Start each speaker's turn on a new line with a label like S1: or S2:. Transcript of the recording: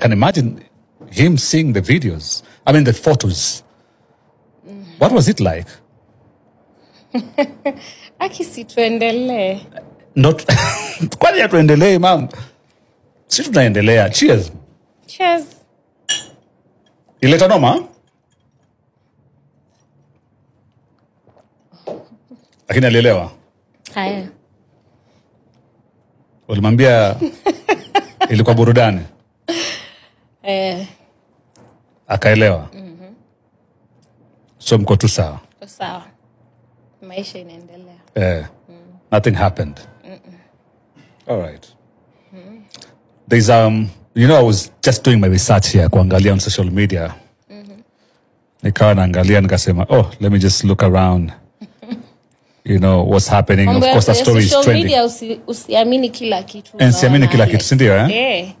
S1: can imagine him seeing the videos. I mean the photos. What was it like?
S2: Aki si tuendelee.
S1: Not kwani hatuendelee, mam? Si tunaendelea. Cheers.
S2: Cheers.
S1: Ileta noma? Lakini alielewa.
S2: Haya.
S1: Ulimwambia ilikuwa burudani. Akaelewa. So mko tu sawa.
S2: Tuko sawa. Maisha inaendelea.
S1: Nothing happened. All right. There's you know, I was just doing my research here, kuangalia on social media. Nikawa naangalia nikasema, oh, let me just look around. You know what's happening. Of course, the story is
S2: social
S1: trending.
S2: media usiamini kila kitu.
S1: And siamini kila kitu, si ndio, eh?